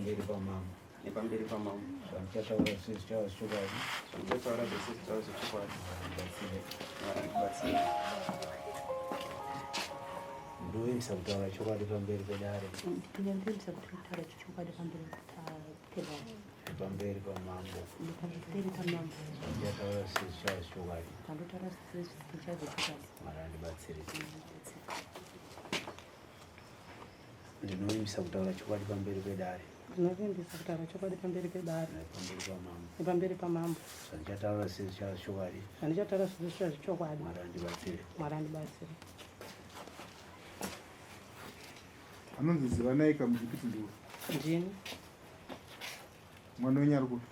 Nepamberi pamambo. Nepamberi pamambo. Zvandichataura zvese zvichava zvechokwadi. Zvandichataura zvese zvichava zvechokwadi. Ndibatsire. Mwari andibatsire. Ndinovimbisa kutaura chokwadi pamberi pedare. Ndinovimbisa kutaura chokwadi pamberi pedare. Nepamberi pamambo. Nepamberi pamambo. Zvandichataura zvese zvichava zvechokwadi. Zvandotaura zvese zvichava zvechokwadi. Mwari andibatsire. Ndinovimbisa kutaura chokwadi pamberi pedare. Ndinovimbisa kutaura chokwadi pamberi pedare. Nepamberi pamambo. Nepamberi pamambo. Zvandichataura zvichava zvechokwadi. Zvandichataura zvichava zvechokwadi. Mwari andibatsire. Mwari andibatsire. Anonzi Zivanai Kamujipiti ndiwe. Ndini. Mwana wenyu ari kupi?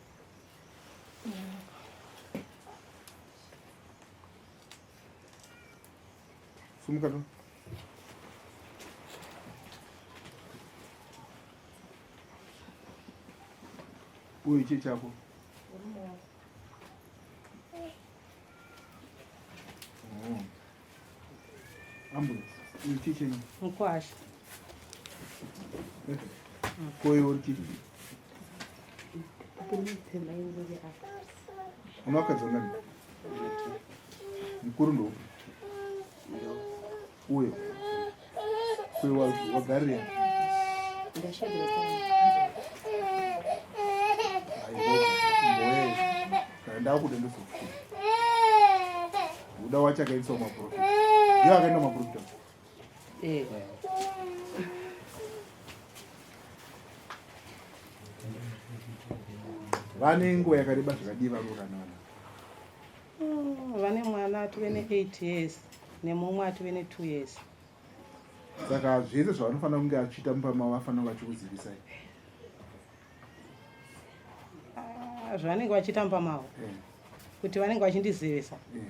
Sumuka to. Uyu chii chako? Oh. Ambuya, uyu chii chenyu? Mukwasha. Eh, ko iwe uri chii? Una vakadzi vangani? Mukuru ndoupi? Uyo. Kuyo wagarira. Kana ndakuda ndozokuti. Uda wacho akaendeswa kumaprofita. Ndiye akaenda kumaprofita. Eh. Vane nguva yakareba zvakadii varoorana vana? Vane mwana atove ne8 years nemumwe atove ne2 years. Saka zvese zvavanofanira kunge achiita mumba mavo vafanira kunge achikuzivisai. Ah, zvavanenge vachiita mumba mavo Eh, kuti vanenge vachindizivisa. eh.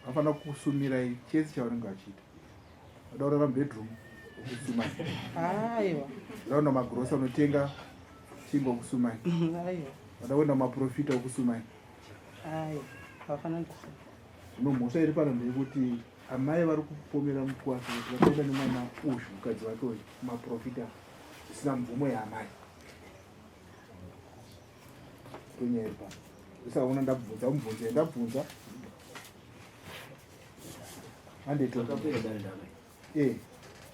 Vanofanira kukusumirai chese chavanenge vachiita. Vada kurara mubedroom vokusumai. Aiwa. Vada kuenda kumagrosa unotenga chingwa vokusumai. Aiwa. Vada kuenda kumaprofita vokusumai. Aiwa. Havafanira kundisuma. Zvino mhosva iri pano ndeyekuti amai vari kupomera mukwasha kuti vakaenda nemwana uyu mukadzi wake uyu kumaprofita zvisina mvumo yaamai. Ndonyaya iri pano. Usaona ndabvunza mubvunzo ndabvunza. Makakwira dare ndamai. Eh.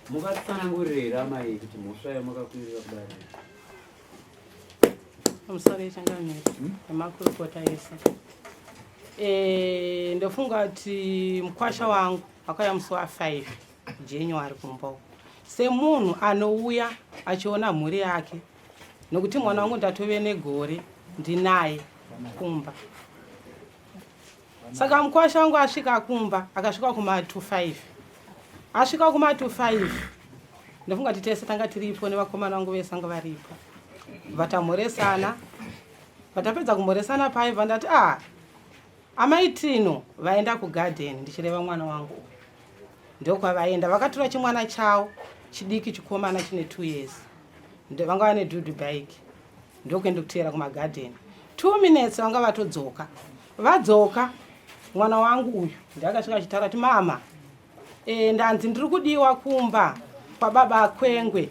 Mukatsanangurire here amai kuti mhosva yamakakwirira kudare? Pamusoro yechangamire nemakurukota ese. Eh, ndofunga kuti mukwasha wangu akauya musi wa 5 January kumba uko. Semunhu anouya achiona mhuri yake nokuti mwana wangu ndatove negore ndinaye kumba. Saka mukwasha wangu asvika kumba akasvika kuma 25 asvika kuma 25 ndofunga kuti tese tanga tiripo nevakomana vangu vese vanga varipo vatamhoresana vatapedza kumhoresana paye bva ndati ah amai Tino vaenda kugadheni ndichireva mwana wangu uyu ndokwavaenda vakatora chimwana chavo chidiki chikomana chine 2 years vanga vane dhudhu bike ndokuenda kuteera kumagadheni 2 minutes vanga vatodzoka vadzoka mwana wangu uyu ndakasvika achitaura kuti mama e, ndanzi ndiri kudiwa kumba kwababa kwengwe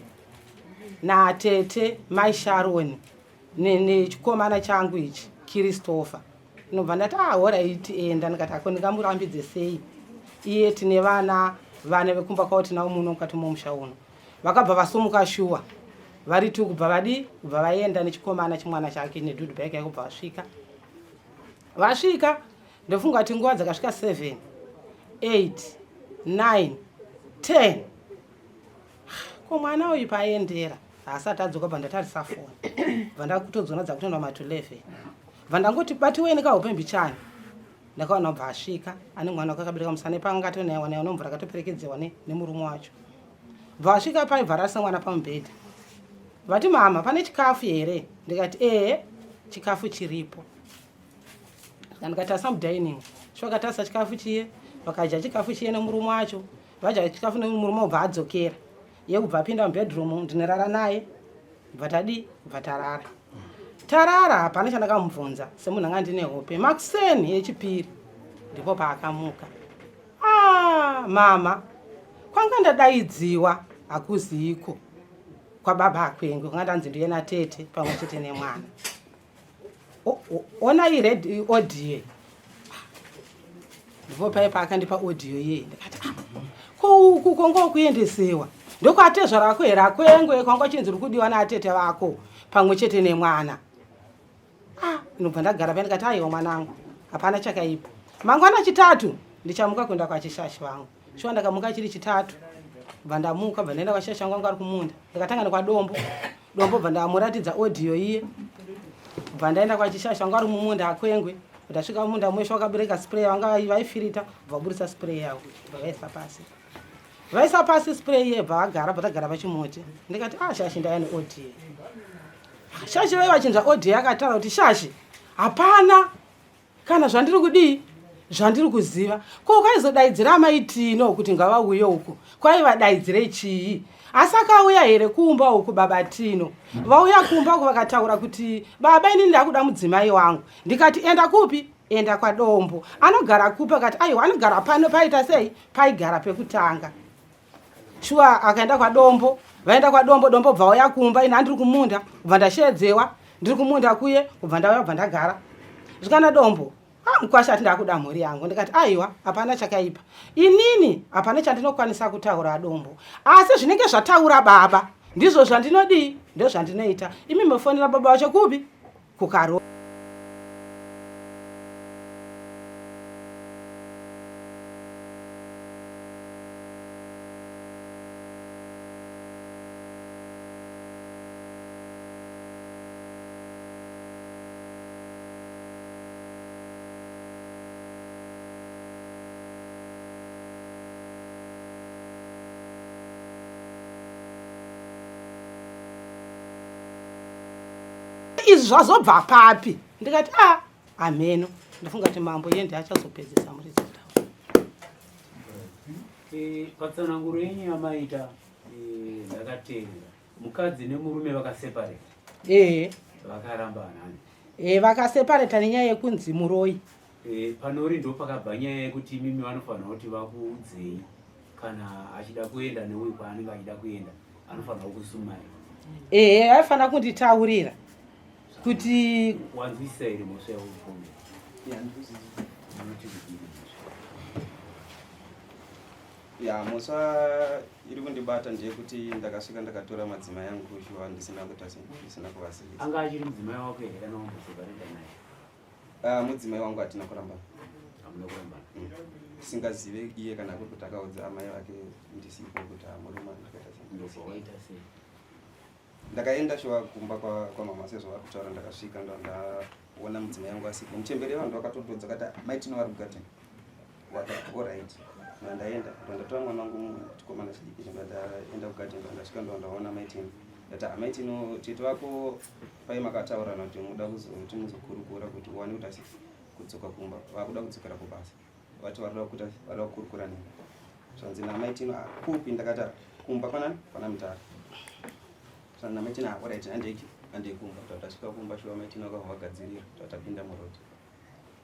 natete mai Sharoni nechikomana changu ichi Christopher ndinobva ndati ah horaiti enda ndikati ako ndingamurambidze sei iye tine vana vana vekumba kwavo tinavo muno mukati momusha uno vakabva vasumuka shuwa vari tu kubva vadii kubva vaenda nechikomana chimwana chake nedhudhu bheke yake kubva vasvika vasvika ndofunga kuti nguva dzakasvika 7 8 9 10 ko mwana uyu paendera haasati adzoka bva ndatarisa foni bva ndakutodzona dzakutoenda matu 11 bva ndangoti batiweni kahope mbichani ndakaona bva asvika ane mwana wake akabereka musana panga atonaiwa naiwa nomvura akatoperekedzewa nemurume wacho bva asvika pai bva rasa mwana pamubhedha vati mama pane chikafu here ndikati ehe chikafu chiripo ndikatarisa mudining sho vakatarisa chikafu chiye vakadya chikafu chiye nemurume wacho vadya chikafu nemurume ubva adzokera iye kubva apinda mubedroom ndinorara naye bva tadii bva tarara tarara hapana chandakamubvunza semunhu anga ndine hope makuseni yechipiri ndipo paakamuka ah, mama kwanga ndadaidziwa hakuziiko. kwababa akwengwe kwanga ndanzi ndiye natete pamwe chete nemwana. Onai red audio. Ndipo paye paakandipa audio iye ndikati ah, ko uku konga ukuendesewa ndokwatezvara vako here akwengwe kwanga chinzi uri kudiwa naatete vako pamwe chete nemwana. Ah, ndinobva ndagara paya ndikati aiwa mwanangu hapana chakaipa. Mangwana chitatu ndichamuka kuenda kwachishashi vangu. Shuwa ndakamuka chiri chitatu bva ndamuka bva ndaenda kwashashi vangu vangu ari kumunda ndikatanga nekwadombo dombo bva ndamuratidza audio iye bva ndaenda kwachishashi vangu ari mumunda akwengwe ndasvika mumunda mweshe wakabereka spray vanga vaifirita bva vaburitsa spray yavo bva vaisa pasi vaisa pasi spray iye bva vagara bva tagara pachimuti ndikati ah shashi ndaya neaudio shashi vaiva vachinzwa audio yakataura kuti shashi hapana kana zvandiri kudii zvandiri kuziva ko kwaizodaidzira amai Tino kuti ngavauye uku kwaivadaidzire chii asi akauya here kumba uku baba Tino vauya kumba uku vakataura kuti baba inini ndakuda mudzimai wangu ndikati enda kupi enda kwadombo anogara kupi akati aiwa anogara pano paita sei paigara pekutanga shuwa akaenda kwadombo vaenda kwadombo dombo bva vauya kumba ini andiri kumunda kubva ndasheedzewa ndiri kumunda kuye kubva ndauya kubva ndagara zvikana dombo ah, mukwasha ati ndakuda mhuri yangu ndikati aiwa hapana chakaipa inini hapana chandinokwanisa kutaura dombo asi zvinenge zvataura baba ndizvo zvandinodii ndozvandinoita imi mofonera baba vacho kupi kukaro izvi zvazobva papi ndikati a ah, hameno ndafunga kuti mambo iye ndiye achazopedzisa muridzi kutaura eh, patsananguro yenyu yamaita eh, ndakateerera mukadzi nemurume vakaseparate ehe vakarambana e vakaseparata nenyaya yekunzi muroyi e, panori ndo pakabva nyaya yekuti imimi vanofanira kuti vakuudzei kana achida kuenda neuyu kwaanenge achida kuenda anofanira kusumai ehe aifanira kunditaurira kuti wanzwisisa here mhosva yaupomera unoti kudini ya mhosva iri kundibata ndeyekuti ndakasvika ndakatora madzimai angu shuwa ndisina kuita ndisina kuvazivisa anga achiri mudzimai wako here kana wambosepareta naye Ah, mudzimai wangu hatina kurambana hamuna kurambana mm. singazive iye kana kuri kuti akaudza amai vake ndisipo kuti amurume ndakaita sei ndakaenda shuwa kumba kwamama sezvo vari kutaura ndakasvika ndandaona mudzimai wangu asipo muchembere vanhu vakatododza kati mai tino vari kugadheni wati orit ndandaenda ndandatora mwana wangu chikomana chidiki ndandaenda kugadheni ndandasvika ndandaona mai tino ndati amai tino tete vako Pai makataurirana kuti muda kuzoti muzokurukura kuti uwane kuti asi kudzoka kumba vakuda kudzokera kubasa vati varikuda kuita varikuda kukurukura neni zvanzi namai tino ah, kupi ndakati ah, kumba kwanani kwana mutara zvanzi namai tino ah, orit handeki handei kumba tasvika kumba shuwa mai tino vakabva vagadzirira tatapinda muroad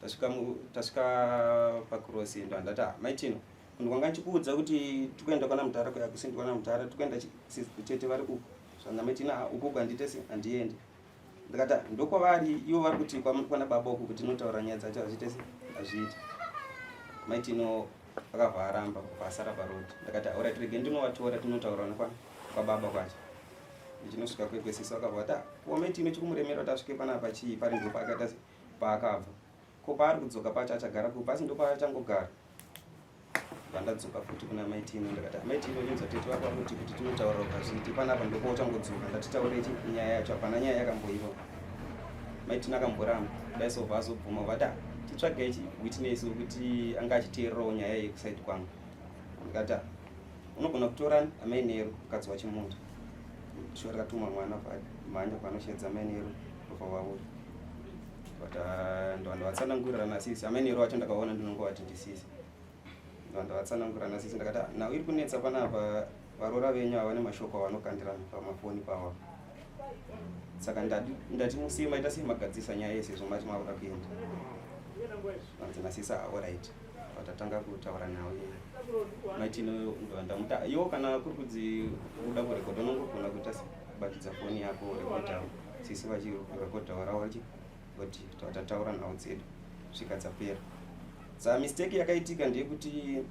tasvika tasvika pakurosi ndo handati ah, mai tino kunhu kwanga ndichikuudza kuti tikuenda kwana mutara kuya kusindi kwana mutara tikuenda tete vari uku zvandamaitina uku uku handiite se handiendi ndikati ah, ndokwavari ivo vari kuti kwana baba uku kuti tinotaura nyaya dzacho hazviite se hazviiti maitino akabva aramba pasara paroad ndakati orit rege ndinovatora tinotaura kwababa kwacho ndichinosvika kwekwesisa akabva ati ah, kuwa maitino chikumuremera kuti asvike panapa chii pari ndopaakaita se paakabva ko paari kudzoka pacho achagara kupi asi ndopaachangogara vandadzoka futi kuna mai Tino ndakati amai Tino nyudza tete vako vakuti kuti tinotaura ukazviiti panapa ndopa uchangodzoka ndati taure nyaya yacho hapana nyaya yakamboiva mai Tino akamboramba dai sobva azobvuma vati ah, titsvage chi witness wekuti anga achiteererawo nyaya yekusaidi kwangu ndikati ah, unogona kutora amai Nero mukadzi waChimunda shuwa rakatuma mwana mhanya panoshedza amai Nero obva vauya but ah, ndovatsanangurira nasisi amai Nero vacho ndakaona ndinongovati ndisisi ndovatsanangurira nasisi ndakati ah, nhau iri kunetsa panapa varoora venyu ava nemashoko avanokandirana pamafoni pavo saka ndati musiye maita sei magadzisa nyaya yese izvo mati makuda kuenda vanzi nasisi aorit ah, vatatanga kutaura nhau iye maitino ndoandamuta iwo kana kuri kudzi uda kurekodha unongogona kuita sei Batidza foni yako rekodhawo, sisi vachirekodhawo ravo vachi oti tataura nhau dzedu svika dzapera. Sa mistake yakaitika ndeyekuti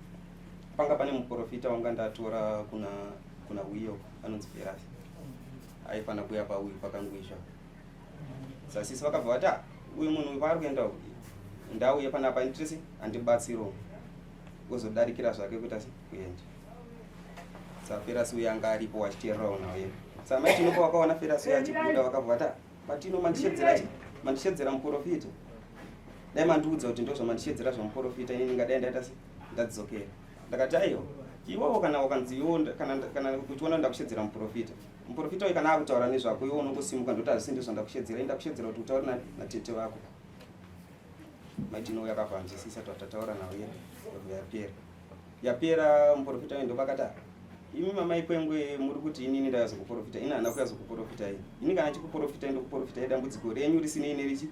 panga pane muprofita wanga ndatora kuna kuna uyo anonzi Ferasi aifanira kuuya pauyu pakangwizha. Sasisi vakabva vati ah, uyu munhu uyu paari kuenda uku ndauye panapa indirisi andibatsiro ozodarikira zvake kuita se kuenda. Sa Ferasi uyu anga aripo wachiteererawo nhau yedu. Sa mai Tinopa wakaona Ferasi uyu achibuda vakabva vati ah, Matino mandishedzera chi mandishedzera muprofita. Dai mandiudza kuti ndozvamandishedzera zvamuprofita ini ndingadai ndaita se ndadzokera. Ndakati aiwa iwewo kana wakanzi iwo kana kana uchiona ndakushedzera muprofita. Muprofita uyu kana akutaura nezvako iwe unongosimuka ndoti hazvisi ndizvo zvandakushedzera ini ndakushedzera kuti utaure natete vako. Maitino uyu akabva anzwisisa tataura nawo yedu yapera. Yapera muprofita uyu ndopakati imi mamai kwengwe muri kuti inini ndakazokuprofita ini handina kuyazokuprofita ini ini kana chikuprofita ndokuprofita idambudziko renyu risinei nerichi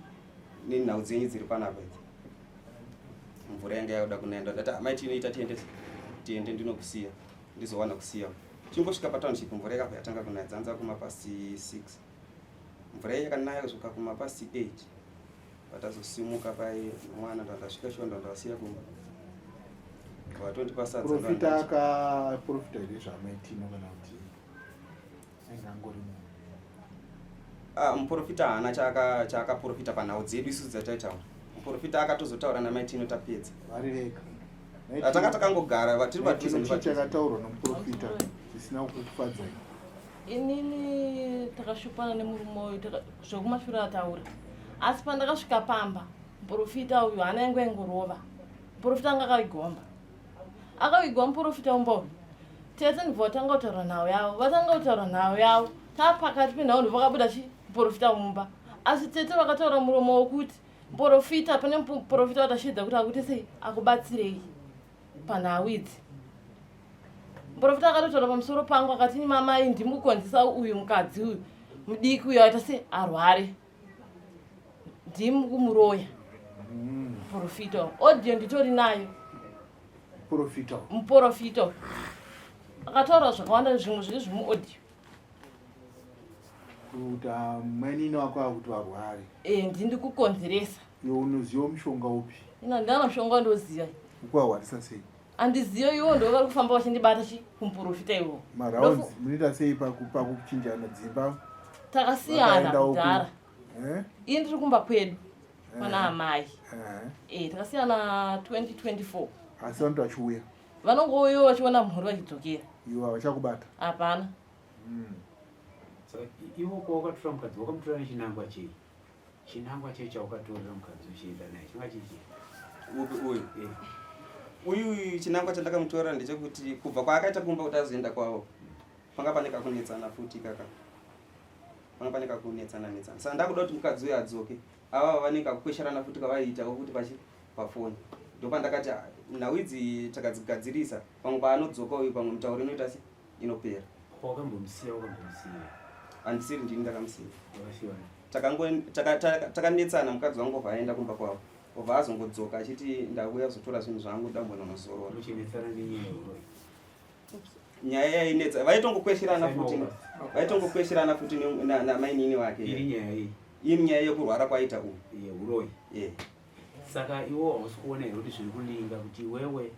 nenhau dzenyu dziri panapa idzi mvura yanga yakuda kunaya ndati amai tinoita tiende tiende ndinokusiya ndizowana kusiya chingosvika patownship mvura yakabva yatanga kunaya dzanza kumapasti 6 mvura iya yakanaya kusvika kumapasti 8 patazosimuka paye mwana ndandasvika shuwa ndandasiya kumba vatondipa sadza Profita akaprofita here zvamaitino kana kuti ainge angori munhu? Ah, muprofita haana chaakaprofita panhau dzedu isusu dzataitaura. Muprofita akatozotaura namaitino tapedza. Vari vega. Tanga takangogara tiri padhuze Chii chakataurwa nomuprofita chisina kukufadzai? Inini takashupana nemurume uyu zvekumashure ataura, asi pandakasvika pamba muprofita uyu hana yangu yaingorova. Muprofita anga akavigomba, akavigwa muprofita umba uyu. Tete ndibva vatanga kutaura nhau yavo, vatanga kutaura nhau yavo tapakati penhau ndobva vakabuda chi muprofita mumba. Asi tete vakataura muromo wokuti muprofita, pane muprofita watashedza kuti akuite sei, akubatsirei panhau idzi. Muprofita akatotaura pamusoro pangu akati ini mamai ndimukonzesa uyu mukadzi uyu mudiki uyu aita se arware, ndimi kumuroya. Muprofita audio nditori nayo. Muprofita muprofita akataura zvakawanda zvimwe zviri zvimuaudio kuti mainini wako akuti varware. E, ndindi kukonzeresa. Iwe unoziva mushonga upi? Ina ndana mushonga wandoziva. Ukuarwarisa sei? Andiziva, iwo ndo vari kufamba vachindibata chi kumuprofita iwo. Marounds munoita sei pakuchinjana dzimba? Takasiyana kudhara. Eh? Ini ndiri kumba kwedu pana amai. Eh, takasiyana 2024. Asi vanoti vachiuya. Vanongouya vachiona mhuri vachidzokera. Iwo havachakubata. Hapana. Saka iwo kwawakatora mukadzi wakamutora nechinangwa chei? Chinangwa chei chawakatorera mukadzi uchienda naye changa chii chii? Upi uyu? Uyu chinangwa chandakamutorera ndechekuti kubva kwaakaita kumba kuti azoenda kwavo panga pane kakunetsana futi kaka panga pane kakunetsana netsana saka ndakuda kuti mukadzi uyu adzoke ava vanenge kakukwesherana futi kavaiitawo futi pachi pafoni ndopandakati ah, nhau idzi takadzigadzirisa pamwe paanodzoka uyu pamwe mutauro inoita se inopera. Wakambomusiya wakambomusiya? Handisiri ndini ndakamusiya. Wakasiwa Takanetsana mukadzi wangu obva aenda kumba kwavo obva azongodzoka achiti ndakuya kuzotora zvinhu zvangu ndambononozorora. Muchinetsana nenyaya yeuroyi? Nyaya yainetsa vaitongokwesherana futi vaitongokwesherana futi namainini wake. Iri nyaya iyi? Iri nyaya yekurwara kwaita uyu. Yeuroyi. Yeah. Saka iwo hausi kuona here kuti zviri kulinga kuti iwewe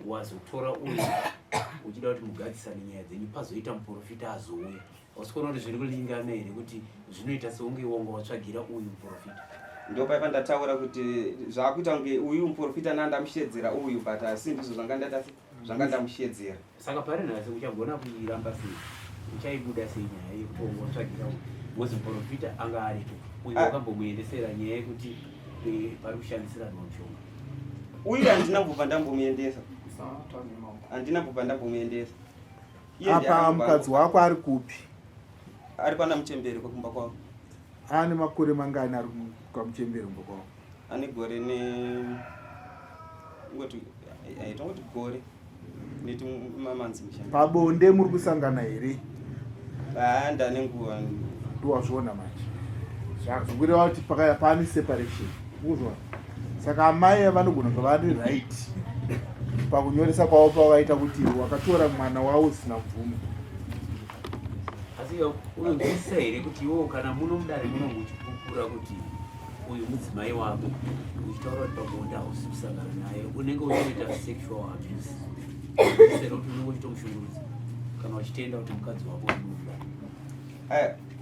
wazotora uyu uchida kuti mugadzisane nyaya dzenyu pazoita muprofita azouya? Hausi kuona kuti zviri kulingana here kuti zvinoita seunge iwe wanga watsvagira uyu muprofita? Ndopaipa ndataura kuti zvakuita kunge uyu muprofita nandamushedzera uyu but asi ndizvo zvanga ndaita zvanga ndamushedzera. Saka pari nhasi uchagona kuiramba sei? Uchaibuda sei nyaya yekuti wanga watsvagira uyu? Because muprofita anga aripo uyu wakambomuendesera nyaya yekuti pari kushandisiranwa mushonga. Uyu handina kubva ndambomuendesa, handina kubva ndambomuendesa. Iye ndiye Apa mukadzi wako ari kupi? Ari pana muchembere kwekumba kwavo. Ane makore mangani ari kwamuchembere kumba kwavo? Ane gore ne ngoti tongoti gore neti mamanzi mishanu. Pabonde muri kusangana here? Ah, ndane nguva. Ndowazviona manje. Zvakureva kuti pakaya pane separation. Ukuzviona? Saka amai vanogona kunge vari right pakunyoresa kwavo pavakaita kuti wakatora mwana wavo usina mvumo. Asi Asi unonzwisisa here kuti iwo kana muno mudare muno muchipupura kuti uyu mudzimai wako uchitaura kuti pabonde hausi kusangana naye unenge uchitoita sexual abuse sero kuti unenge uchitomushungurudza kana uchitenda kuti mukadzi wako unomuda.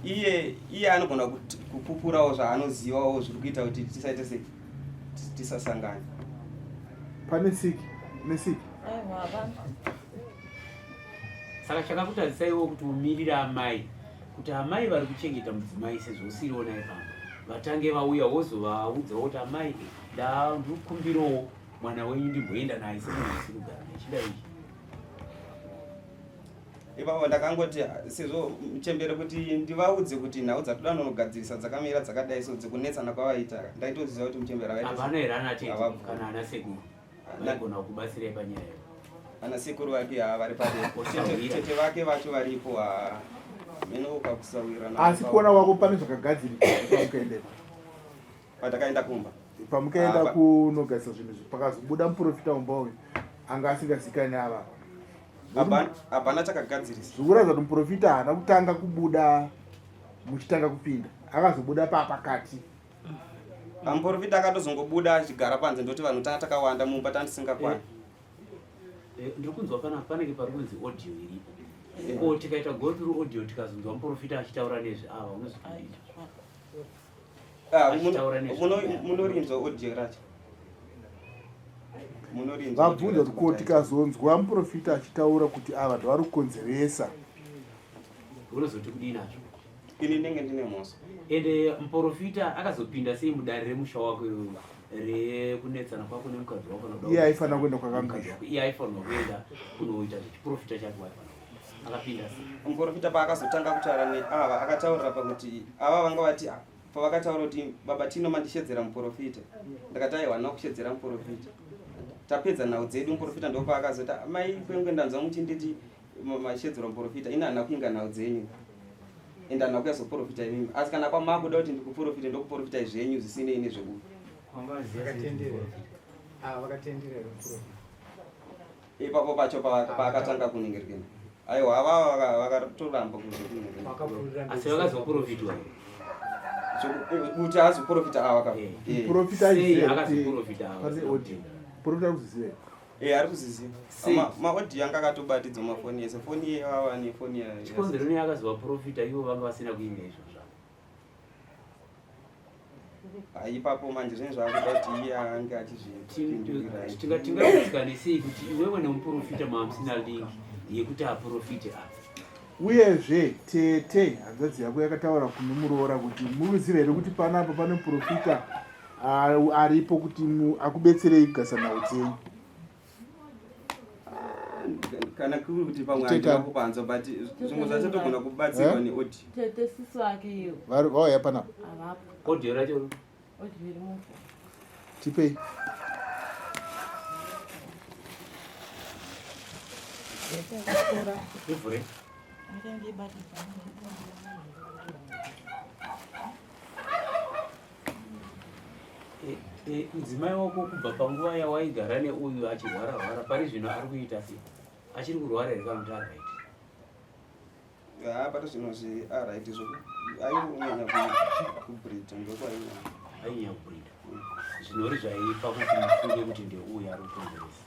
Iye iye anogona kupupurawo zvaanozivawo zviri kuita kuti tisaite sei tisasangana. Pane siki nesiki. Aiwa hapana. Saka chakakutarisaiwo kuti umirire amai kuti amai vari kuchengeta mudzimai sezvo usiriwo naye pamba vatange vauya wozovaudzawo kuti amai ndikukumbirawo mwana wenyu ndimboenda naye semunhu usiri kugara naye chida ichi. Ipapo ndakangoti sezvo muchembere kuti ndivaudze kuti nhau dzatoda nonogadzirisa dzakamira dzakadai so dzekunetsana kwavaita ndaitoziva kuti muchembere avaita Hapana here ana tete kana ana sekuru vaigona kukubatsirai panyaya iyo? Ana sekuru vake haa vari padera. Tete vake vacho varipo haa mene ukakusawirana. Asi kuona wako pane zvakagadzirika pamukaendepa? Patakaenda kumba. Pamukaenda kunogadzirisa zvinhu izvi pakazobuda muprofita umba uyu anga asingazikani ava. Hapana chakagadzirisa. Zvikuratidza kuti muprofita haana kutanga kubuda muchitanga kupinda akazobuda papakati. Muprofita akatozongobuda achigara panze ndoti vanhu tanga takawanda mumba tandisingakwana. Ndiri kunzwa pana panenge pari kunzi audio iripo. Ko tikaita go through audio tikazonzwa muprofita achitaura nezve ava unozopindira. Munorinzwa audio racho. Munorinzwa. Vabvunza kuti ko tikazonzwa muprofita achitaura kuti ava vari kukonzeresa. Unozoti kudii nazvo? Ini ndenge ndine mhosva. Ende muprofita akazopinda sei mudare remusha wako iwewe rekunetsana kwako nemukadzi wako? Iye aifanira kuenda kwakambizha. Iye aifanirwa kuenda kunoita zvechiprofita chake waifanira. Akapinda sei? Muprofita paakazotanga kutaura neava akataurira pakuti ava vanga vati pavakataura kuti baba Tino mandishedzera muprofita ndakati aiwa handina kushedzera muprofita tapedza nhau dzedu muprofita ndopaakazoti mai kwengwe ndanzwa muchinditi mashedzerwa muprofita ini handina kuinga nhau dzenyu ende handina kuyazoprofita imimi asi kana kwamakuda kuti ndikuprofite ndokuprofitai zvenyu zvisinei nezveku ipapo pacho paakatanga kuningirikina aiwa ava vakatoramba kuzokuningirikina asi vakazoprofitwa kuti azoprofita ava ka Profita akazoprofita ava Profita kuziziva Eh, ari kuziziva. Maaudio anga akatobatidzwa mafoni ese. Foni iye vava nefoni ya. Chikonzero nei akazovaprofita ivo vanga vasina kuinga izvo zvavo? Ipapo manje zvinhu zvakuda kuti iye ange achizvipindurira. Tingabatsikane sei kuti iwewe nemuprofita maamusina link yekuti aprofite apa? Uyezve tete hanzvadzi yako yakataura kune muroora kuti muruziva here kuti panapa pane muprofita aripo kuti akubetserei kugasa nhau dzenyu. Kana kuri kuti pamwe handina kupanzwa but zvimwe zvacho togona kubatsirwa neaudio. Tete sisi vake iyo. Vauya panapa. Havapo. Audio racho. Audio iri mupo. Tipei. Ivhure. Mudzimai wako kubva panguva yawaigara neuyu achirwara rwara pari zvino ari kuita sei? Achiri kurwara here kana kuti aright? Haa pari zvino zvi aright zvoku ainyanya kubreeda ndokwainyanya. Ainyanya kubreeda. Zvinori zvaipa kuti mufunge kuti ndeuyu ari kukonzeresa.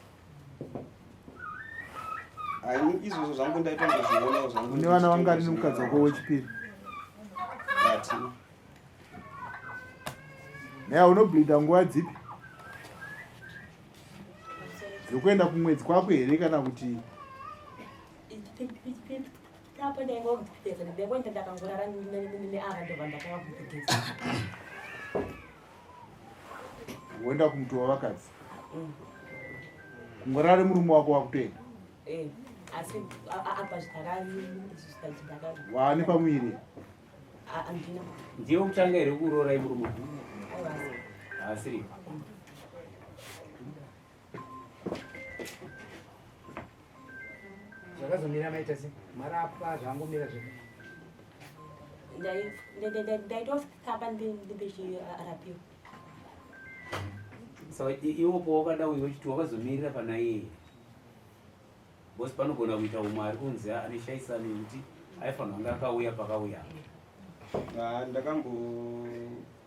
Izvozvo zvangu ndaitongozvionawo zvangu. Une vana vangani nemukadzi wako wechipiri? Hatina. Naye unobleeda nguva dzipi? Dzekuenda kumwedzi kwako here kana kuti? Woenda kumuti wavakadzi. Kungorara murume wako wakutoenda. Asi apa zvitakazvitakazvi. Waane pamuviri? Handina. Ndiye wekutanga here kuroora murume? Haasiri. Zvakazomira maita sei? Marapwa zvangomira zve. Ndaitofamba ndichirapiwa. Saka iwo pawakada uyu wechiti wakazomirira pana iye. Because panogona kuita umwe ari kunze ane shaisano yekuti Aifanira kunge akauya pakauya. Ah, ndakambo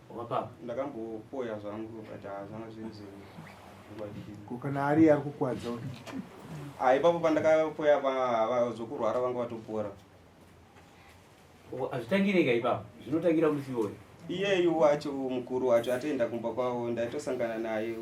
Wakapapa. Ndakambopoya zvangu but ah, zvanga zviri zvinhu. Ko kana ari ari kukwadza uyu? Ah, ipapo pandakapoya pa zvokurwara vanga vatopora. Hazvitangireka ipapo, zvinotangira musi iwoyo. Iyeyu wacho mukuru wacho atoenda kumba kwavo ndaitosangana naye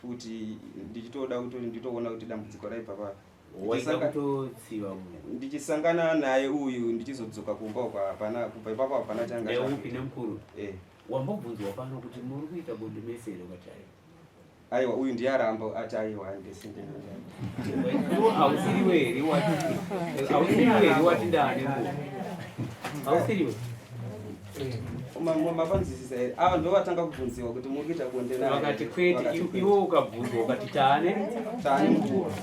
futi ndichitoda kuti nditoona kuti dambudziko raibva papi. Waida kutotsiva munhu. Ndichisangana naye uyu ndichizodzoka kumba uko hapana kubva ipapo hapana changa. Neupi nemukuru? Eh. Wambobvunzwa pano kuti muri kuita bonde mese here ukati aiwa. Aiwa uyu ndiye aramba ati aiwa handisi Iwe hausiriwe here wati hausiriwe here wati ndaane munhu. Hausiriwe. Mapanzwisisa here? Ava ndo vatanga kubvunziwa kuti muri kuita bonde naye. Vakati kwete, iwe ukabvunzwa ukati taane taane mukuru.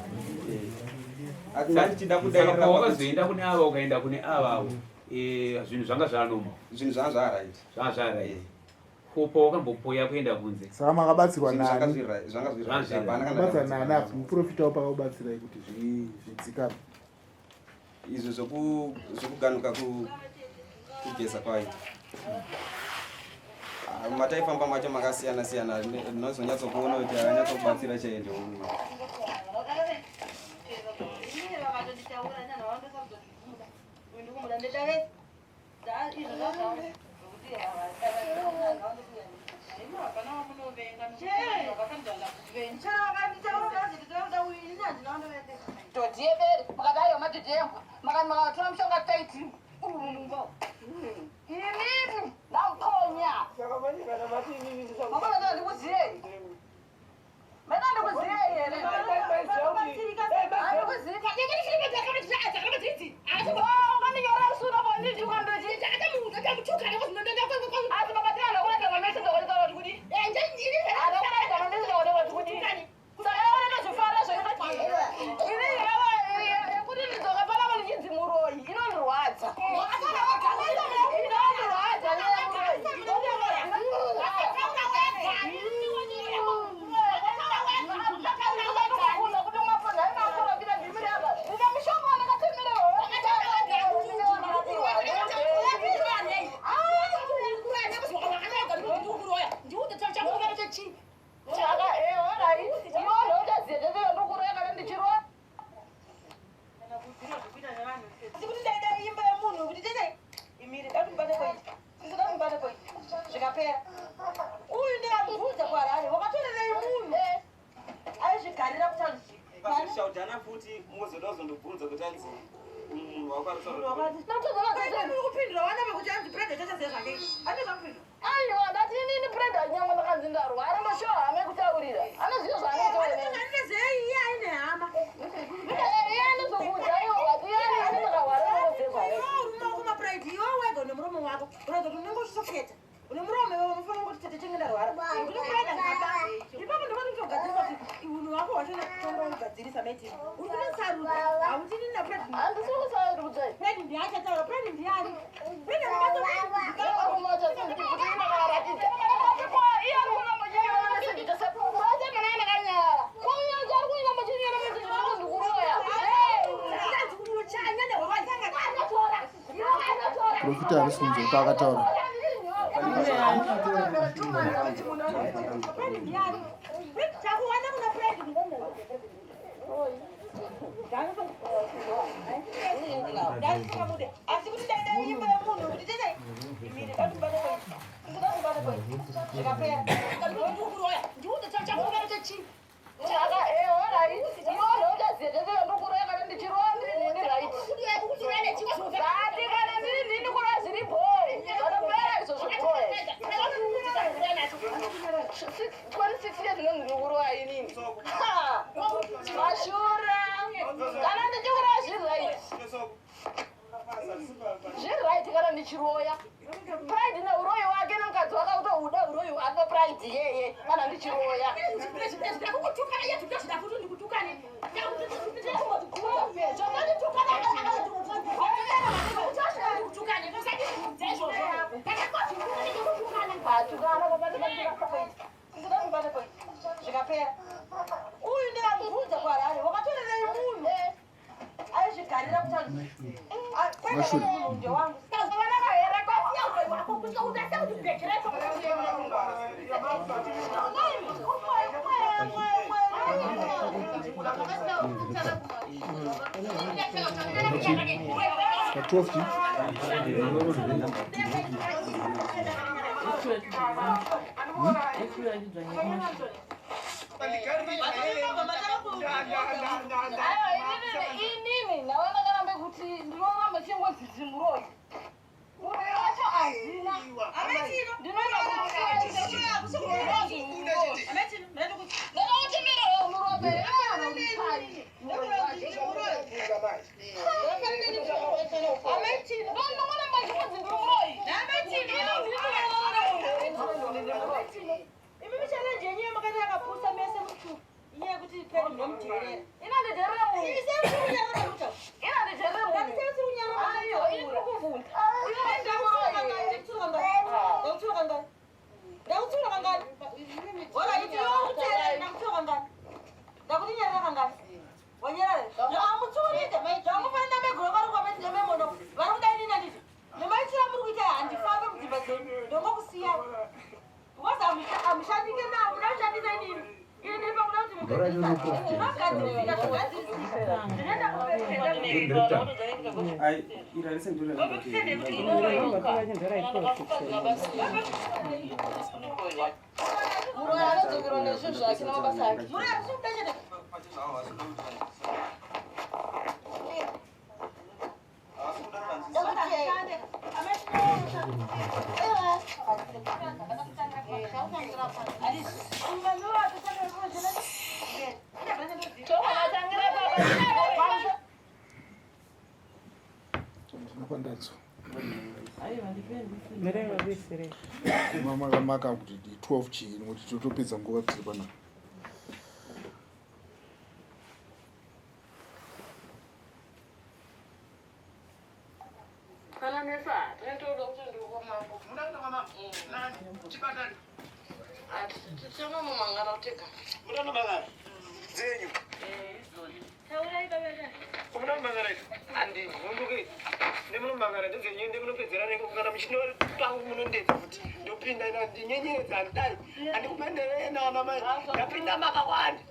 Ati ndachida kudaira Saka wakazoenda kune ava ukaenda kune ava avo. Eh, zvinhu zvanga zvanoma. Zvinhu zvanga zvaright. Zvanga zvaright. Ko pawakambopoya kuenda kunze? Saka makabatsirwa nani? Zvanga zviri right. Zvanga Hapana kana Makabatsirwa nani apo? Muprofita upi akakubatsirai kuti zvidzikame? Izvo zvokuganuka kugeza kwaita. Ah, mataifamba macho makasiyana siyana ndinozonyatsokuona kuti akanyatsokubatsira chaiye ndeuyu. Todiyebere makadaiwa madhidhembwa makati makatora mushonga taiti inini ndakukonya mabona ndikuziyei mena ndikuziyei here Uyu ndingamubvunza kuHarare wakatorerei munhu aizvigarira kutaundi. Pakashaudhana futi mozoda kuzondobvunza kuti anzi munhu kupindura wana vekuti anzi brenda chachaziva zvake ane zvakupindura. Aiwa ndati inini brenda nyangwe ndakanzi ndarwara ndoshowa hama yekutaurira anoziva zvaanotaura iye aine hama iye anozokuudza iwo but iye anenge ndakarwara ndinoziva zvaanoita. Iwe urume wako mapride iwe wega une muromo wako unoza kuti unenge uchitoketa une muromo iwe unofanira kuti tete chenge ndarwara ndine pride handikaba ipapo ndofana kutogadzirisa kuti unhu hwako hwachona tonga ugadzirisa maitiro uri kunosarudza hauti inini na pride handisi kusarudza pride ndiye achataura pride ndiani pride Profita harisi kunzwa paakataura. Asi kuti ndaida imba yemunhu kuti tete imire zvikapera Mashura kana ndichikurova zviri right kana ndichiroya pride neuroyi wake nemukadzi wake autouda uroyi hwake pride iyeye kana ndichiroya zvikapera uyu ndingamubvunza kuHarare wakatorerei munhu aizvigarira kutaundi. Kumashure. Pa 12 chi? Inini naona karambe kuti ndinoramba chingodzidzi muroyi. Muroyi wacho hazina. Imimi challenge yenyu yamakati yakapusa mese muchu inyaya yekuti pere munomuteerera. Amushandike navo, muda kushandisa inini. Ini ndiri pakuda kuti mugadzirisa zvogadzirisa. Ndinoenda kupedzera. Ai, iri harisi ndiro randoti. Muroyi anodzokerwa nezvinhu zvake namabasa ake. Muroyi hakusi kuda chete. Handina kwandanzwa. Aiwa, ndipendi. Makamaka kuti 12 chii nokuti totopedza nguva tiri panapa. Kana nesa, tinetoda kuti ndiri kwamambo. Muda kuenda kwamambo? Nani? Chibatani. Tinomumangara kutega. Muda kunomangara? Dzenyu. Muda kumangara izvi? Handivhunduki. Ndemunomangara ndedzenyu ndemunopedzerana ikoko kana muchinopangu munondedza kuti ndopinda ino ndinyenyeredza handidai. Handikupenderei naana mai. Ndapinda makawanda.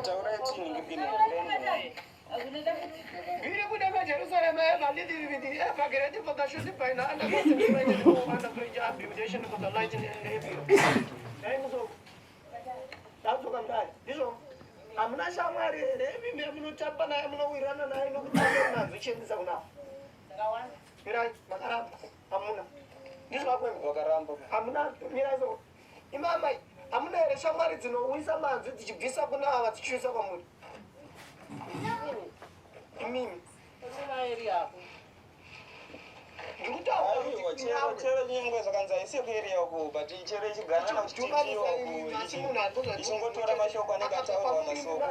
Taurai tiningipine. Biri kuda majerusarema evalidividi evagireti for the shooting by now and the amputation for the light in April. Ndadzoka mudai ndizvo hamuna shamwari here imimi yamunotamba naye munowirirana naye nokutamba nadzo chiendesa kunavo mirai makaramba hamuna ndizvo vakwenu Wakaramba. Hamuna mirai so imamai hamuna here shamwari dzinowisa manzwi dzichibvisa kuna ava dzichiuisa kwamuri imimi? Aiwa, chero chero nyengwe zvakanzi haisi yekueriya uko, but chero ichiganana kuchitiwa uko ichingotora mashoko anenge ataurwa nasoko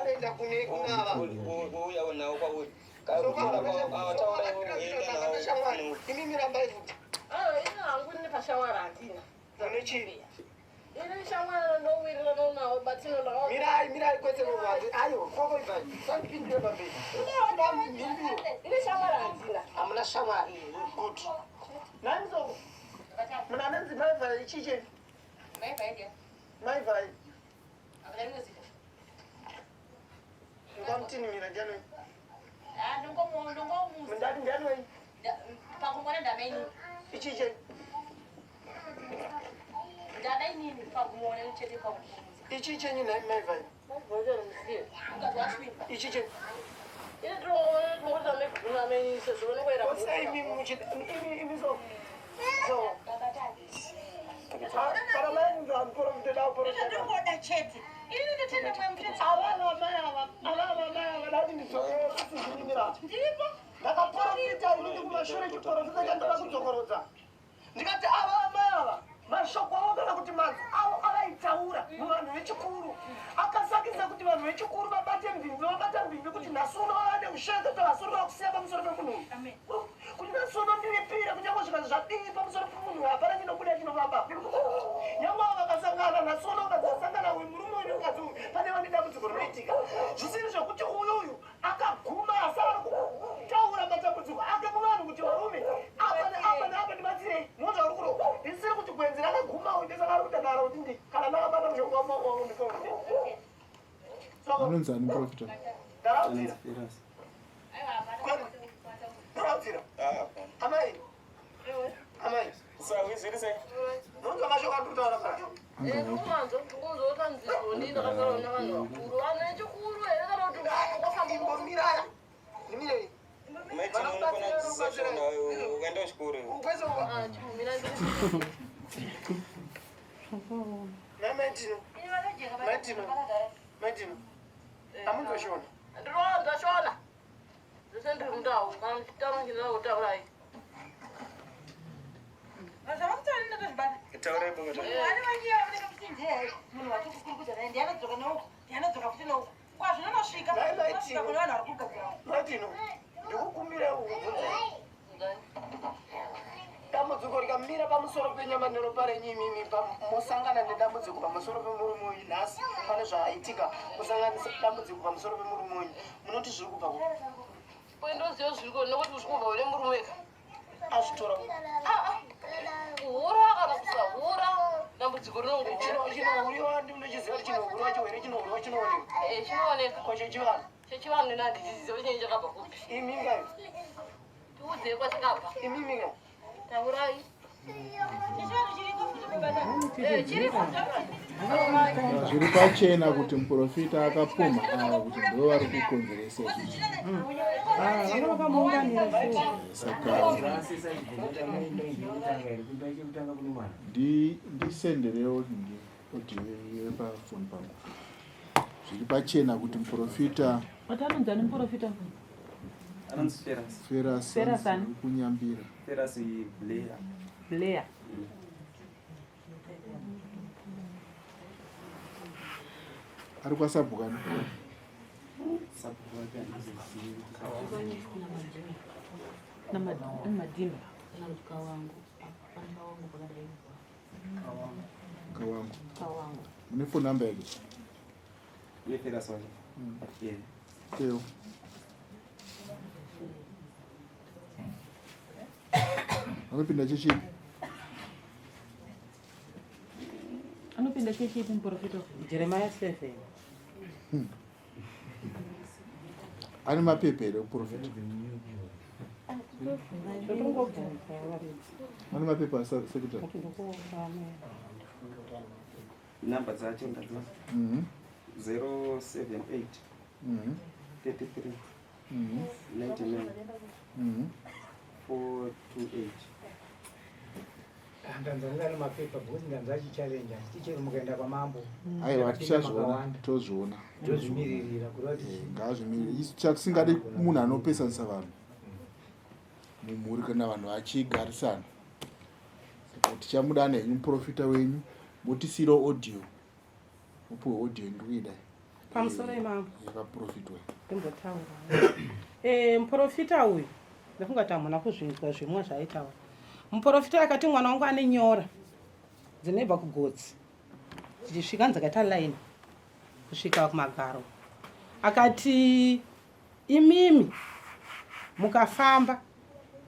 ouyawo nawo kwauri. Ataura iwe uenda nawo. Imimi rambai futi. Aiwa, ini hangu ndine pashamwari handina. Mune chii? Ini shamwari ndowirirana nawo but ino Mirai, mirai, kwete mumwanzi ayo koko ibvai sandipindire pamberi. Ini shamwari handina. Hamuna shamwari, good. Nani soko muna anonzi Maivhai chiche Maivhai ndingamutinimira ndianoi mundati ndianoi Pakungona ndavainini. Ichiche Ndavainini pakumuona chete pakumuona. Ichi chenyu nhai Maivhai? Ichi chenyu? Ini tinongoita meguna meni sezvo vanongoera. Osai imi muchida imi imi so so kana mai muprofita da uprofita. Ndingoda chete. Ini ndotenda mweya mutsvene. Avana mai ava, avana mai ava, dati ndidzokere sisizirimira. Ndiripo. Ndakaprofita inini kumashure, chiprofita chandoda kudzokorodza. Ndikati ava amai ava mashoko avo kana kuti manzwi avo avaitaura muvanhu vechikuru akasakisa kuti vanhu vechikuru vabate mvimbi, vabata mvimbi kuti nhasi uno vava neusheketo vasurira kusiya pamusoro pemunhu uyu, kuti nhasi uno ndiripire kunyange zvikanzi zvadii pamusoro pemunhu uyu hapana chinobuda chinovamba. Nyange avo vakasangana nhasi uno ukadzasangana uyu murume uyu nemukadzi uyu pane vane dambudziko rinoitika zvisiri zvekuti uyu uyu akaguma asi ari kutaura matambudziko ake kuvanhu. Anonzi ani muprofita? Ndinowanza shona. Zvese ndiri mundau. Kana muchitaura ndinoda kutaurai. Matino, ndikukumbira ubvunze. Dambudziko rikamira pamusoro penyama neropa renyu imimi mosangana nedambudziko pamusoro pemurume uyu nhasi pane zvaitika musanganisa dambudziko pamusoro pemurume uyu munoti zviri kubva ku Kwendoziva zviri ko nekuti uri kubva une murume ka. Azvitora. Kuhura kana kusahura dambudziko rinongohura. Chinohuriwa ndinochiziva kuti chinohuriwa chihwere chinohuriwa chinooneka. Eh, chinooneka. Ko chechivanhu? Chechivanhu nina handichiziva kuti chinenge chakabva kupi. Imi ngayo. Tiudzei kwachakabva. Imi nga. Taurai. Eh, chiriko. Zviri pachena kuti muprofita akapumha ava kuti ndo vari kukonzeresa izvi. Vanga vakamuunganira Saka ndisenderewo audio yepafoni pangu. Zviri pachena kuti muprofita Wati anonzi ani muprofita? Anonzi Ferasi. Ferasi Ferasi ani? kunyambira. Ferasi Blair. Blair. Ari kwasabhukani. Sabhuku wake handizivi. Namadhimba. Kawangu. Mune phone number yake? Iye Ferasi wacho. Yeah. Teo. Anopinda chechi ipi? Anopinda chechi ipi muprofita? Jeremiah 7. Ane mapepa here kuprofita? Ndotongobvunza varidzi. Ane mapepa asekretary? Kuti ndokufamba. Namba dzacho ndadzo. 078 33 99 428. Ndanzanira nemapepa because ndanzwa achichallenge achiti chero mukaenda kwamambo Aiwa, tichazviona, tozviona. Tozvimiririra kureva kuti Eh, Ngaazvimirire. Isu chatisingadi munhu anopesanisa vanhu mumhuri kana vanhu vachigarisana. Saka tichamudana henyu muprofita wenyu motisiirawo audio. Mupiwe audio ndikuida. Pamusoro imambo. Yakaprofitwa. Ndimbotaura. Eh, muprofita uyu ndafunga kuti hamuna kuzvinzwa zvimwe zvaaitaura. Muprofita akati mwana wangu ane nyora dzinobva kugotsi dzichisvika dzakaita line kusvika kumagaro. Akati imimi mukafamba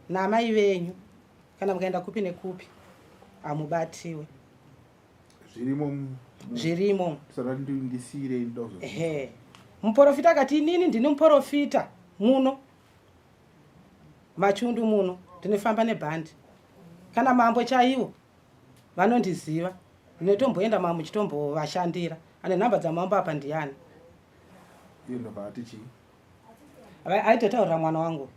naamai venyu kana mukaenda kupi nekupi hamubatiwe. Zvirimo zvirimo. Saka ndisiirei ndozo. Ehe. Muprofita akati inini ndini muprofita muno machundu muno ndinofamba nebhandi kana mambo chaiwo vanondiziva ndinotomboenda mambo chitombovashandira ane nhamba dzamambo apa ndiyani Iye ndobva ati chii? Aitotaurira mwana wangu.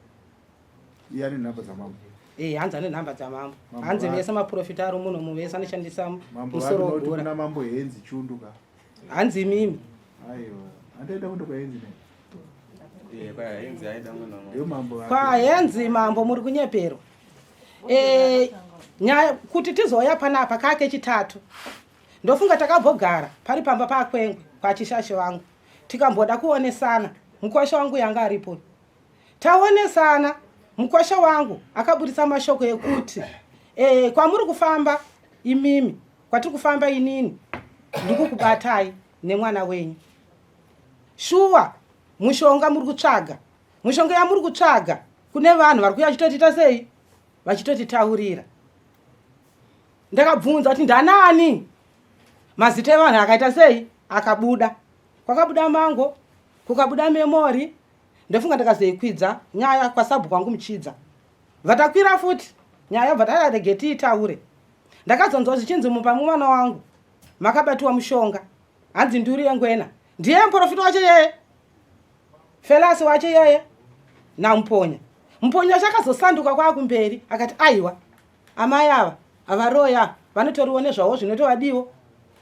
Iye ane nhamba dzamambo. Eh, hanzi ane nhamba dzamambo. Hanzi vese maprofita ari muno muvese anoshandisa musoro wegora. Kuna mambo Henzi Chundu ka. Hanzi imimi. Aiwa, handaida kuenda kwa Henzi ne. Eh, kwa Henzi aida mwana. Ndiyo mambo. Kwa Henzi mambo muri kunyeperwa. Eh, nyaya kuti tizouya panapa kake chitatu. Ndofunga takambogara pari pamba pakwengwe kwachishashe wangu. Tikamboda kuonesana. Mukwasha wangu yanga aripo. Taonesana mukwasha wangu akaburitsa mashoko ekuti e, kwamuri kufamba imimi kwatiri kufamba inini ndikukubatai nemwana wenyu. Shuwa mushonga muri kutsvaga mushonga yamuri kutsvaga kune vanhu vari kuya vachitotiita sei vachitotitaurira. Ndakabvunza kuti ndanani mazita evanhu akaita sei akabuda kwakabuda mango. Kukabuda memori ndofunga ndakazoikwidza nyaya kwasabhuku wangu Muchidza. Bvatakwira futi nyaya bva tarege tiitaure. Ndakazonzwa zvichinzi mumba memwana wangu makabatiwa mushonga hanzi nduri yengwena. Ndiye muprofita wacho yeye. Felasi wacho yeye naMuponya. Muponya wacho akazosanduka kwakumberi akati aiwa amai ava havaroya vanotoriwo nezvavo zvinotovadiwo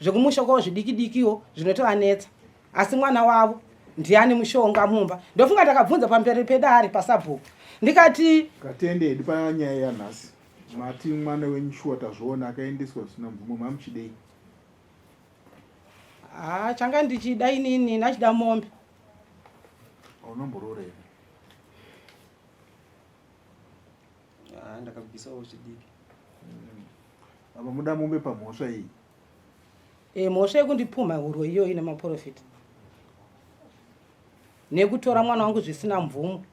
zvekumusha kwavo zvidiki dikiwo zvinotovanetsa asi mwana wavo ndiani mushonga mumba ndofunga ndakabvunza pamberi pedare pasabhuku ndikati Katende hedu panyaya yanhasi mati mwana wenyu shuwa tazviona akaendeswa zvisina mvumo mamuchidei Haa changa ndichida inini nachida mombe. Unomboroora here? Haa ndakabvisawo zvidiki. Apa muda mombe pamhosva iyi. E, mhosva yekundipumha huro iyoyi nemaporofita nekutora mwana wangu zvisina mvumo.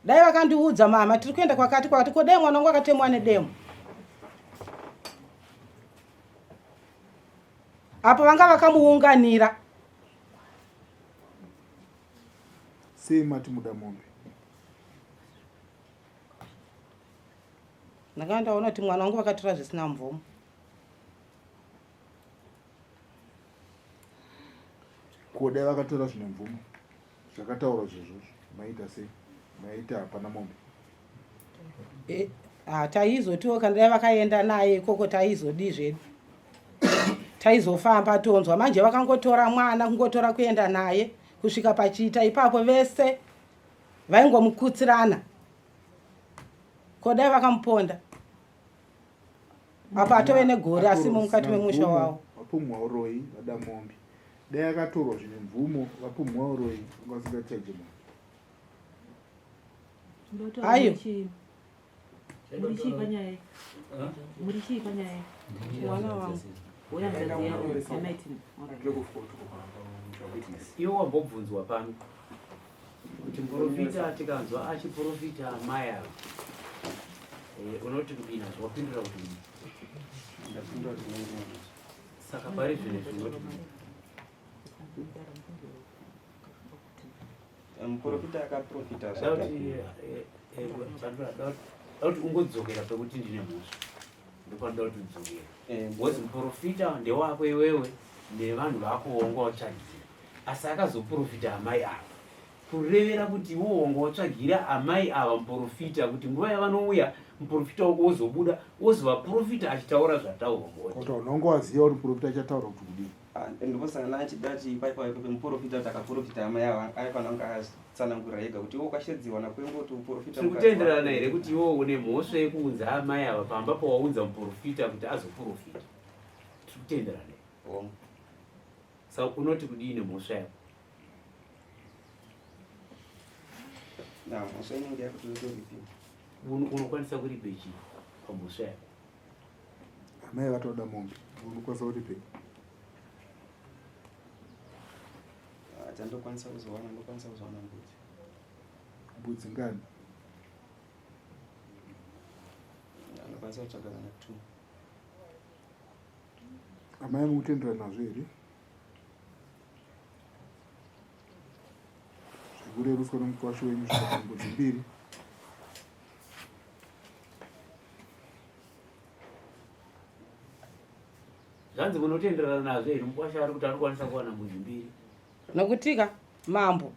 Dai vakandiudza mama tiri kuenda kwakati kwakati ko dai mwana wangu akatemwa nedemo. Apo vanga vakamuunganira. Sei mati muda mombe? Ndakanga ndaona kuti mwana wangu vakatora zvisina mvumo. Ko dai vakatora zvine mvumo zvakataurwa zvezvozvo maita sei? Maita hapana mombe. E, ah, taizotiwo kana dai vakaenda naye ikoko taizodii zvedu taizofamba tonzwa manje vakangotora mwana kungotora kuenda naye kusvika pachiita ipapo vese vaingomukutsirana ko dai vakamuponda apa atove negore asimo mukati memusha wavo vapumhwa uroyi vada mombe dai akatorwa zvine mvumo vapumhwa uroyi vanga vasingachaje mombe Ayo. Muri chii panyaya? Muri chii panyaya? Mwana wangu. Iwe wambobvunzwa pano kuti muprofita tikanzwa achiprofita amai ava eh, unoti kudini hazvo wapindura kuti kudii? Ndapindura kuti ndine Saka pari zvino izvi unoti kudii? Muprofita akaprofita zvake. Eh, eh, kuti ungodzokera pekuti ndine mhosva ndopanoda kuti udzokere eh, because muprofita ndewako iwewe nevanhu vako wonga watsvagira asi akazoprofita amai ava kurevera kuti iwo wanga watsvagira amai ava muprofita kuti nguva yavanouya muprofita wako wozobuda wozovaprofita achitaura zvataurwa unonga waziva kuti muprofita achataura kuti kudii Ah, ndosangana achida kuti paipa pemuporofita kuti akaporofita hama yavo aifanira kunge akatsanangurira ega kuti iwe ukashedziwa nakwengu kuti uporofita tiri kutenderana here kuti iwe une mhosva yekuunza amai ava pamba pawaunza muporofita kuti azoporofita tiri kutenderana here saka unoti kudii nemhosva yako mhosva inenge yakutotoripiwa unokwanisa kuripe chii pamhosva yako Amai vatoda mombe unokwanisa kuripei? Ah, chandokwanisa kuzowana ndokwanisa kuzowana mbudzi. Mbudzi ngani? Ndokwanisa kutsvaga kana two. Amai mukutendera nazvo here? Zvekureruswa nomukwasha wenyu svika mbudzi mbiri. Zvanzi munotenderana nazvo here mukwasha ari kuti anokwanisa kuwana mbudzi mbiri? Nokutika mambo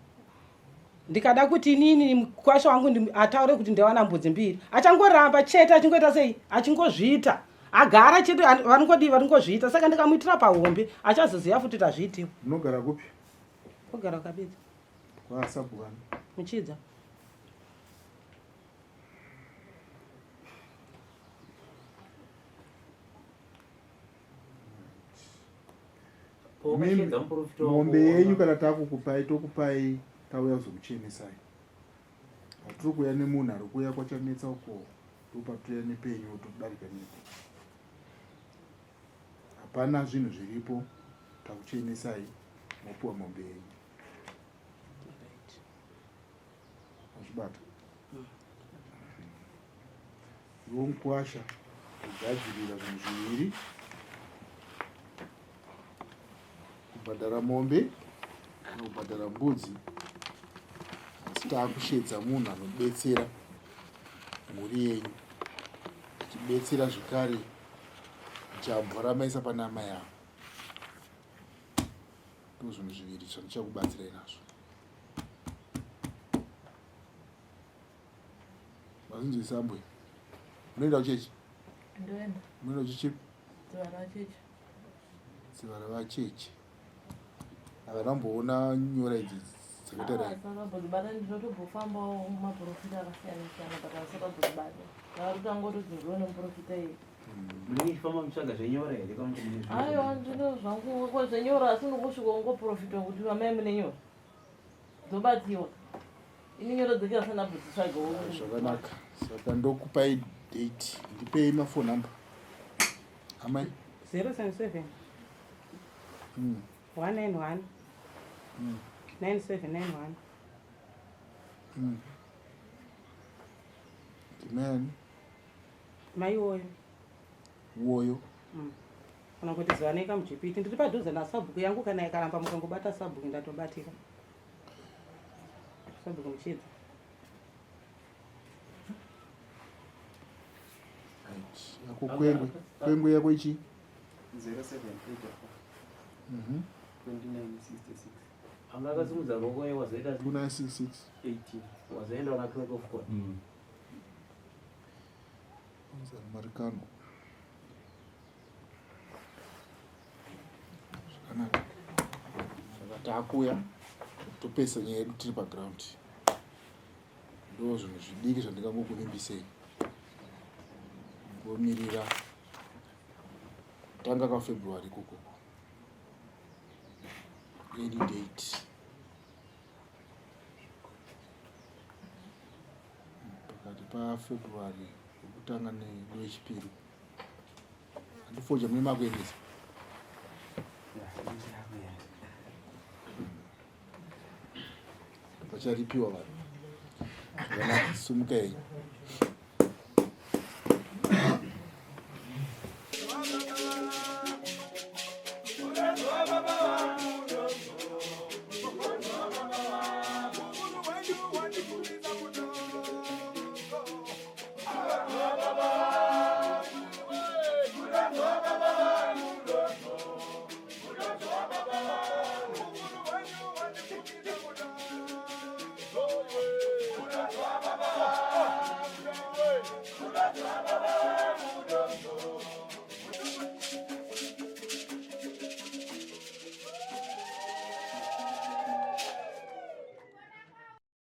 ndikada kuti inini mukwasha wangu ataure kuti ndawana mbudzi mbiri achangoramba chete achingoita sei achingozviita agara chete vanongodii vanongozviita saka ndikamuitira pahombe achazoziva futi tazviitiwa munogara kupi kugara kwakabidza kwasabhukani muchidza Mombe yenyu kana takukupai tokupai tauya kuzokuchenesai. Hatiri kuuya nemunhu ari kuuya kwachanetsa uko ndopatouya nepenyu todarika nepo. Hapana zvinhu zviripo takuchenesai mopiwa mombe yenyu. Wazvibata? Iwe mukwasha kugadzirira zvinhu zviviri kubhadhara mombe nokubhadhara Tabhadhara mbudzi asi taakushedza munhu anobetsera mhuri yenyu achibetsera zvekare jambwa ramaisa pana amai avo. Ndozvinhu zviviri zvandichakubatsirai nazvo. Mazinzwisa ambuya. Munoenda kuchechi? Ndoenda. Munoenda kuchechi? Dziva ravacheche. Dziva ravacheche. Havana kumboona nyora idzi dzakaita dai. Vasakambozvibata ndinotombofambawo mumaprofita akasiyana siyana but vasakambozvibata. Ndakatotanga kutodzinzwa nemuprofita iye. Munenge muchifamba muchitsvaga zvenyora here kana kuti mune zvimwe Aiwa ndino zvangu ko zvenyora asi ndongosvika ungoprofitwa kuti amai mune nyora. Dzobatiwa. Ini nyora dzake asana bvuzitsvaga. Zvakanaka. Saka ndokupai date. Ndipei mafone number. Amai. 077 191 9791. Amen. Mai woyo. Woyo. Kana kuti zivaneka mujipiti. Ndiri padhuze nasabhuku yangu kana ikaramba mukangobata sabhuku ndatobatika. Sabhuku muchidza. Right. Yako kwengwe. Kwengwe yako ichi? 0784 2966. Anga akasimudza ruoko iye wazoita 2966. 18 wazoenda una clerk of court. Marikano. Zvakanaka. Saka takuya topesa nyaya yedu tiri paground. Ndo zvinhu zvidiki zvandingangokuvimbisei. Ngomirira kutanga kwaFebruary ikoko. Any date. Pakati paFebruary wekutanga newechipiri. Handifoja mune makuendesa. Pacharipiwa vanhu. Zvakanaka, sumuka henyu.